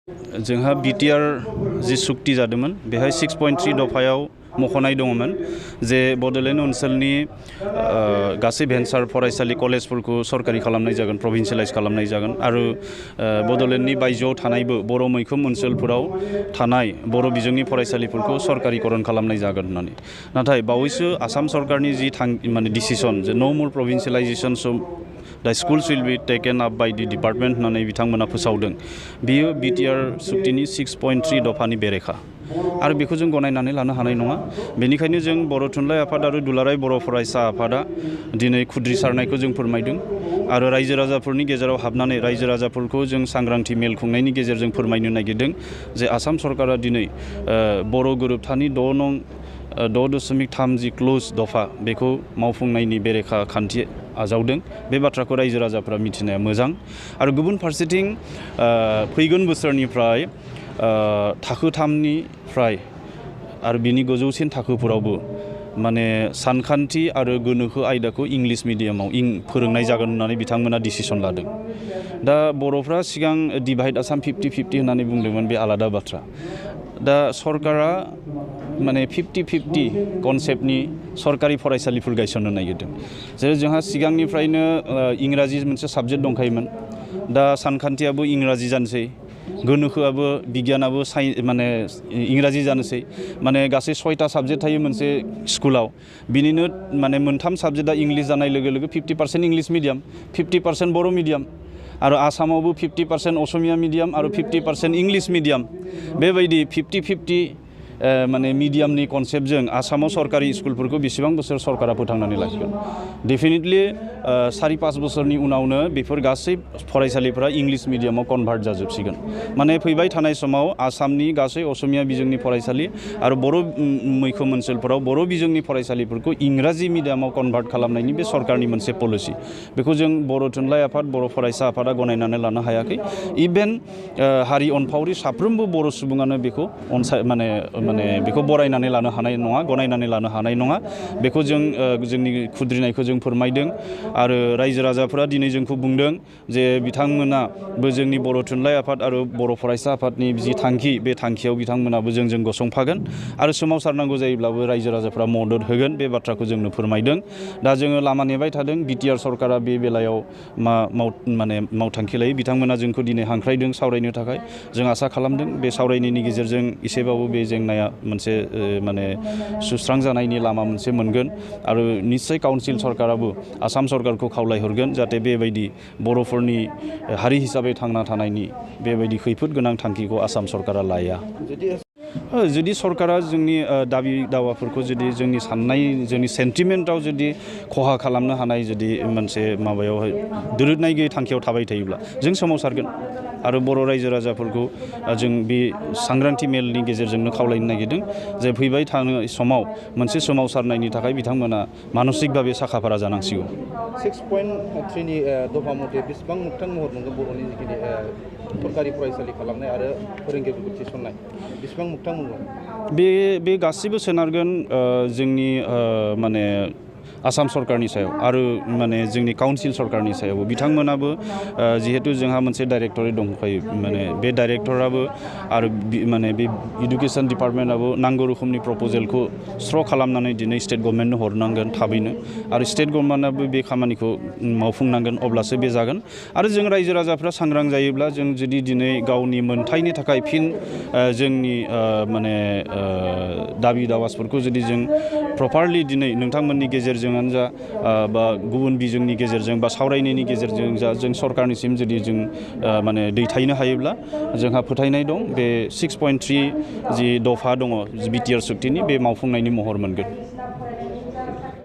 जोंहा बिटिआर जि सुक्ति जादोंमोन बेहाय 6.3 दफायाव मख'नाय दङमोन जे बड'लेण्ड ओनसोलनि गासै भेन्सार फरायसालि कलेजफोरखौ सरकारि खालामनाय जागोन, प्रभिन्सियेलाइज खालामनाय जागोन आरो बड'लेण्डनि बायजोआव थानायबो बर' मैखोम ओनसोलफोराव थानाय बर' बिजोंनि फरायसालिफोरखौ सरकारिकरन खालामनाय जागोन होननानै। नाथाय बावैसो आसाम सरकारनि जि डिसिसन जे नो more provincialisation the schools will be taken up by the department होननानै बिथांमोना फोसावदों। बियो बिटिआर सुक्तिनि 6.3 दफानि बेरेखा आरो बेखौ जों गनायनानै लानो हानाय नङा। बेनिखायनो जों बर' थुनलाइ आफाद आरो दुलाराय बर' फरायसा आफादा दिनै खुद्रिसारनायखौ जों फोरमायदों आरो रायजो राजाफोरनि गेजेराव हाबनानै रायजो राजाफोरखौ जों सांग्रांथि मेल खुंनायनि गेजेरजों फोरमायनो नागिरदों जे आसाम सरकारा दिनै बर' गोरोबथानि 6.3 क्ल'ज दफा बेखौ मावफुंनायनि बेरेखा खान्थि आजावदों। बे बाथ्राखौ रायजो राजाफ्रा मिथिनाया मोजां आरो गुबुन फारसेथिं फैगोन बोसोरनिफ्राय थाखो 3निफ्राय आरो बिनि गोजौसिन थाखोफोरावबो माने सानखान्थि आरो गोनोखो आयदाखौ इंलिश मिडियामाव फोरोंनाय जागोन होननानै बिथांमोना डिसिसन लादों। दा बर'फ्रा सिगां डिभाइड आसाम 50-50 होननानै बुंदोंमोन, बे आलादा बाथ्रा। दा सरकारा माने 50-50 कनसेप्टनि सरकारि फरायसालिफोर गायसननो नागिरदों। जेरै जोंहा सिगांनिफ्रायनो इंराजि मोनसे साबजेक्ट दंखायोमोन, दा सानखान्थियाबो इंराजि जानोसै, गोनोखोआबो बिगियानाबो माने इंराजि जानोसै, माने गासै 6टा साबजेक्ट थायो मोनसे स्कुलाव। बिनिनो माने मोनथाम साबजेक्टआ इंलिश जानाय लोगो लोगो 50% इंलिश मिडियाम, 50% बर' मिडियाम आरो आसामावबो 50% असमिया मिडियाम आरो 50% इंलिश मिडियाम। बेबायदि 50-50 माने मिडियामनि कनसेप्टजों आसामाव सरकारि स्कुलफोरखौ बेसेबां बोसोर सरकारा फोथांनानै लाखिगोन। डेफिनेटलि 4-5 बोसोरनि उनावनो बेफोर गासै फरायसालिफोरा इंलिश मिडियामाव कनभार्ट जाजोबसिगोन। माने फैबाय थानाय समाव आसामनि गासै असमिया बिजोंनि फरायसालि आरो बर' मैखोम ओनसोलफोराव बर' बिजोंनि फरायसालिफोरखौ इंराजि मिडियामाव कनभार्ट खालामनायनि बे सरकारनि मोनसे पलिसि। बेखौ जों बर' थुनलाइ आफाद, बर' फरायसा आफादा गनायनानै लानो हायाखै। इभेन हारि अनफावरि साफ्रोमबो बर' सुबुङानो बेखौ बेखौ बरायनानै लानो हानाय नङा, गनायनानै लानो हानाय नङा। बेखौ जों जोंनि खुद्रिनायखौ जों फोरमायदों आरो रायजो राजाफोरा दिनै जोंखौ बुंदों जे बिथांमोनाबो जोंनि बर' थुनलाइ आफाद आरो बर' फरायसा आफादनि जि थांखि, बे थांखियाव बिथांमोनाबो जोंजों गसंफागोन आरो सोमावसारनांगौ जायोब्लाबो रायजो राजाफ्रा मदद होगोन। बे बाथ्राखौ जोंनो फोरमायदों। दा जोङो लामा नेबाय थादों बिटिआर सरकारा बे बेलायाव मावथांखि लायो। बिथांमोना जोंखौ दिनै हांख्रायदों सावरायनो थाखाय। जों आसा खालामदों बे सावरायनायनि गेजेरजों एसेबाबो बे जेंनाया मोनसे सुस्रां जानायनि लामा मोनसे मोनगोन आरो निस्सय काउन्सिल सरकाराबो आसाम सरकारखौ खावलायहरगोन जाहाथे बेबायदि बर'फोरनि हारि हिसाबै थांना थानायनि बेबायदि खैफोद गोनां थांखिखौ आसाम सरकारा लाया। जुदि सरकारा जोंनि दाबि दावाफोरखौ जुदि जोंनि साननाय, जोंनि सेन्टिमेन्टआव जुदि खहा खालामनो हानाय जुदि मोनसे माबायावहाय दोरोदनाय गैयै थांखियाव थाबाय थायोब्ला जों सोमावसारगोन आरो बर' रायजो राजाफोरखौ जों बे सांग्रांथि मेलनि गेजेरजोंनो खावलायनो नागिरदों जे फैबाय थानाय समाव मोनसे सोमावसारनायनि थाखाय बिथांमोना मानसिकभाबे साखाफारा जानांसिगौ। 6.3नि दफा मथे बेसेबां मोगथां महर मोनगोन बर'नि जिखिनि सरकारि फरायसालि खालामनाय आरो फोरोंगिरिफोरखौ थिसननाय, बेसेबां मोगथां मोनगोन? बे गासिबो सोनारगोन जोंनि माने आसाम सरकारनि सायाव आरो माने जोंनि काउन्सिल सरकारनि सायावबो। बिथांमोनाबो जिहेतु जोंहा मोनसे डाइरेक्टरेट दंखायो, माने बे डाइरेक्टराबो आरो माने बे इडुकेसन डिपार्टमेन्टआबो नांगौ रोखोमनि प्रप'जेलखौ स्र' खालामनानै दिनै स्टेट गभर्नमेन्टनो हरनांगोन थाबैनो आरो स्टेट गभर्नमेन्टआबो बे खामानिखौ मावफुंनांगोन, अब्लासो बे जागोन। आरो जों रायजो राजाफ्रा सांग्रां जायोब्ला जों जुदि दिनै गावनि मोनथायनि थाखाय फिन जोंनि माने दाबि दावासफोरखौ जुदि जों प्रपारलि दिनै नोंथांमोननि गेजेरजों जा बा गुबुन बिजोंनि गेजेरजों बा सावरायनायनि गेजेरजों जा जों सरकारनिसिम जुदि जों माने दैथायनो हायोब्ला जोंहा फोथायनाय दं बे 6.3 जि दफा दङ बिटिआर सुक्तिनि बे मावफुंनायनि महर मोनगोन।